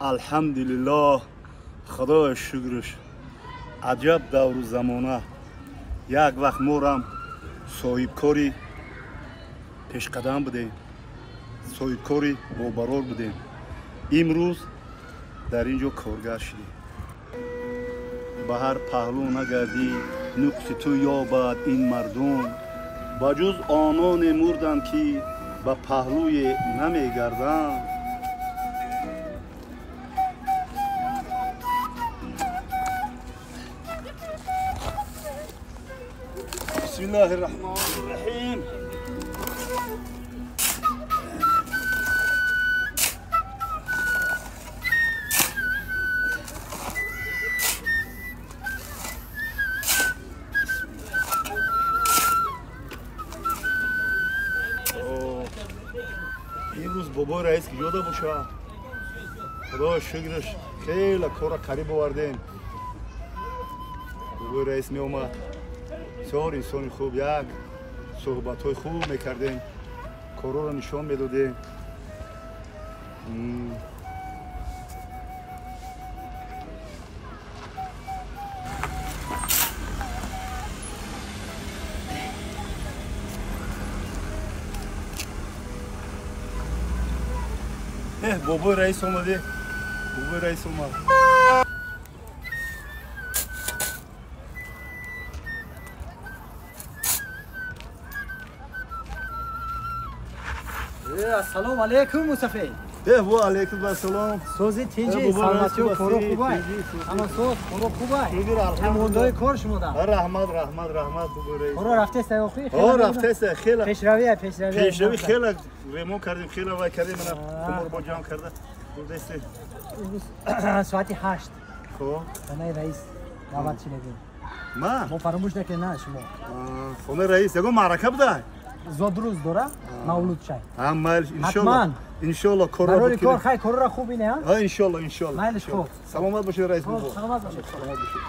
Алҳамдулиллоҳ, худоя шукрш. Аҷаб давру замона. Як вақт морам соҳибкори пешқадам будем, соҳибкори бобарор будем. Имрӯз дар ин ҷо коргар шудем. Ба ҳар паҳлӯ нагардӣ, нуқси ту ёбад ин мардум. Ба ҷуз ононе мурданд, ки ба паҳлӯе намегарданд. Бисмиллоҳи раҳмони раҳим. Имрӯз бобои раис ки ёда боша, худоя шукраш, хеле корра қариб овардем. Бобои раис меомад, бисёр инсони хуб, як суҳбатҳои хуб мекардем, корҳоро нишон медодем. Бобои раис омаде, бобои раис омад. Ассалому алайкум, мусафир. Ва алайкум ассалом. Сози тинҷи, саломатию коро хубай. Ҳама соз, коро хубай. Ҳамондаи кор шумо да. Раҳмат, раҳмат, раҳмат, бобои раис. Коро рафтеста охи? Ҳо, рафтеста, хеле. Пешравия, пешравия. Пешравӣ хеле ремонт кардем, хеле вай кардем, мана кумор бо ҷамъ карда. Бурдесте. Соати 8. Хоб. Хонаи раис даъват шудагем. Ма? Мо фаромӯш накунем, на шумо. Хонаи раис ягон маърака буда? Зодрӯз дора, мавлуд шай. Ҳа, майли, иншолло. Иншолло, корро барори кор, хай корро хуб ине, ҳа? Ҳа, иншолло, иншолло. Майлиш хуб. Саломат бошед, раис бобо. Саломат бошед. Саломат бошед.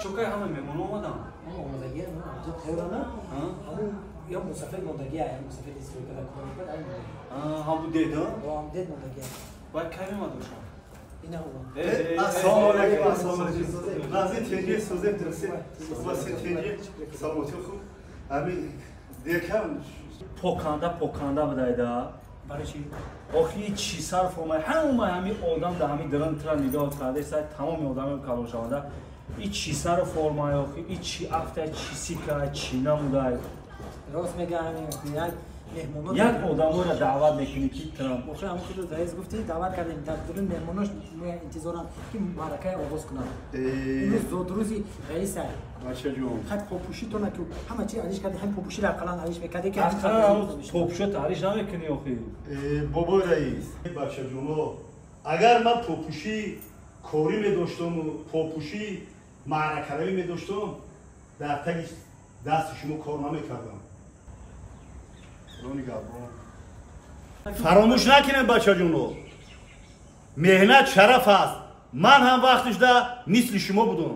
Чокай ҳама меҳмон омаданд? Ҳама омадагия, ҷо тайёрана. Ҳамун ё мусафир мондагия, ё мусафир истироҳат кор мекард, ҳамун мондагия. Ҳамун дед, ҳа? Ҳам дед мондагия. Баъд кай меомад бошад? Ассалому алайкум, ассалому алайкум. Лаҳзаи тинҷӣ созем, дурсӣ. Васи тинҷӣ, саломатӣ хуб. Ҳамин деркам поканда поканда будайда. Барои чӣ? Охи чӣ сарф омад? Ҳама ҳамин одам да ҳамин дрон тра нигоҳ карда, сай тамоми одамои калоншаванда. И чӣ сарф омад охи, и чӣ афта, чӣ сика, чӣ намудай. Рост мегӯям, як меҳмонот як одаморо даъват мекунӣ ки Трамп. Охир ҳамон худ раис гуфтӣ, даъват кардем, дар дурун меҳмонош интизоранд ки маъракаи оғоз кунанд. Имрӯз зодрӯзи раиса. Бачаҷон. Хай попӯшитона ки ҳама чи алиш кардем, ҳам попӯширо ақаллан алиш мекардем ки ақаллан попӯшо таъриш намекунӣ охи. Бобои раис, бачаҷоно, агар ман попӯши корӣ медоштаму попӯши маъракаравӣ медоштам, дар таги дасти шумо кор намекардам. Фаромӯш накунед, бачаҷоно, меҳнат шараф аст. Ман ҳам вақтишда мисли шумо будам.